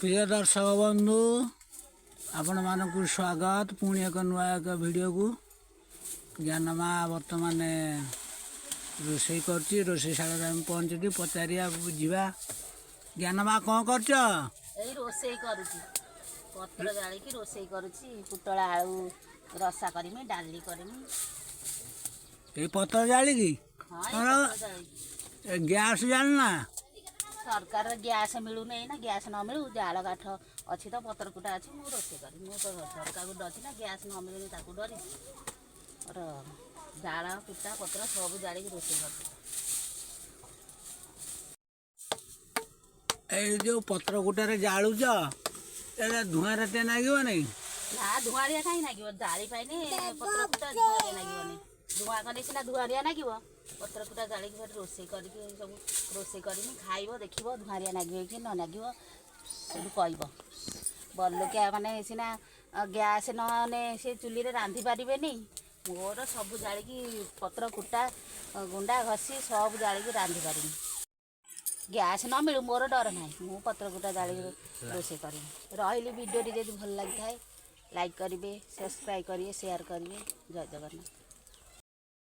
ପ୍ରିୟ ଦର୍ଶକ ବନ୍ଧୁ, ଆପଣମାନଙ୍କୁ ସ୍ୱାଗତ ପୁଣି ଏକ ନୂଆ ଏକ ଭିଡ଼ିଓକୁ। ଜ୍ଞାନମା ବର୍ତ୍ତମାନ ରୋଷେଇ କରୁଛି। ରୋଷେଇ ଶାଳରେ ଆମେ ପହଞ୍ଚିଛୁ, ପଚାରିବା, ବୁଝିବା। ଜ୍ଞାନମା, କ'ଣ କରୁଛ? ଏଇ ରୋଷେଇ କରୁଛି, ପତ୍ର ଜାଳିକି ରୋଷେଇ କରୁଛି। ପୋଟଳ ଆଳୁ ରସା କରିମି, ଡାଲି କରିମି। ଏଇ ପତ୍ର ଜାଳିକି? ହଁ, ଏଇ ତମର ପତ୍ର ଜାଳିକି। ଏ ଗ୍ୟାସ୍ ଜାଣିନା? ସରକାର ଗ୍ୟାସ୍ ମିଳୁନି ନା, ଗ୍ୟାସ୍ ନ ମିଳୁ, ଜାଳ କାଠ ଅଛି ତ, ପତ୍ର କୁଟା ଅଛି, ମୁଁ ରୋଷେଇ କରିବି। ମୁଁ ତ ସରକାରକୁ ଡରିଛି ନା, ଗ୍ୟାସ୍ ନ ମିଳୁନି ତାକୁ ଡରିଛି। ମୋର ଜାଳ କୁଟା ପତ୍ର ସବୁ ଜାଳିକି ରୋଷେଇ କରୁଛି। ଏଇ ଯେଉଁ ପତ୍ର କୁଟାରେ ଜାଳୁଛ, ଏଇଟା ଧୂଆଁରେ ଟିକେ ନାଗିବ ନାଇଁ? ନା, ଧୂଆଁରିଆ କାହିଁ ନାଗିବ? ଜାଳି ପାଇନି ପତ୍ର କୁଟା, ଧୂଆଁରିଆ ନାଗିବନି। ଧୂଆଁ କଲେ ସିନା ଧୂଆଁରିଆ ନାଗିବ। ପତ୍ର କୁଟା ଜାଳିକି ଫେରେ ରୋଷେଇ କରିକି, ସବୁ ରୋଷେଇ କରିମି, ଖାଇବ, ଦେଖିବ ଧୂଆଁରିଆ ନାଗିବ କି ନ ନାଗିବ, ସେଠୁ କହିବ। ବଡ଼ଲୋକିଆ ମାନେ ସିନା ଗ୍ୟାସ୍ ନହେଲେ ସେ ଚୁଲିରେ ରାନ୍ଧି ପାରିବେନି। ମୋର ସବୁ ଜାଳିକି, ପତ୍ର କୁଟା, ଗୁଣ୍ଡା ଘଷି ସବୁ ଜାଳିକି ରାନ୍ଧି ପାରିବି। ଗ୍ୟାସ୍ ନ ମିଳୁ, ମୋର ଡର ନାହିଁ। ମୁଁ ପତ୍ର କୁଟା ଜାଳିକି ରୋଷେଇ କରିବି। ରହିଲି। ଭିଡ଼ିଓଟି ଯଦି ଭଲ ଲାଗିଥାଏ, ଲାଇକ୍ କରିବେ, ସବସ୍କ୍ରାଇବ୍ କରିବେ, ସେୟାର କରିବେ। ଜୟ ଜଗନ୍ନାଥ।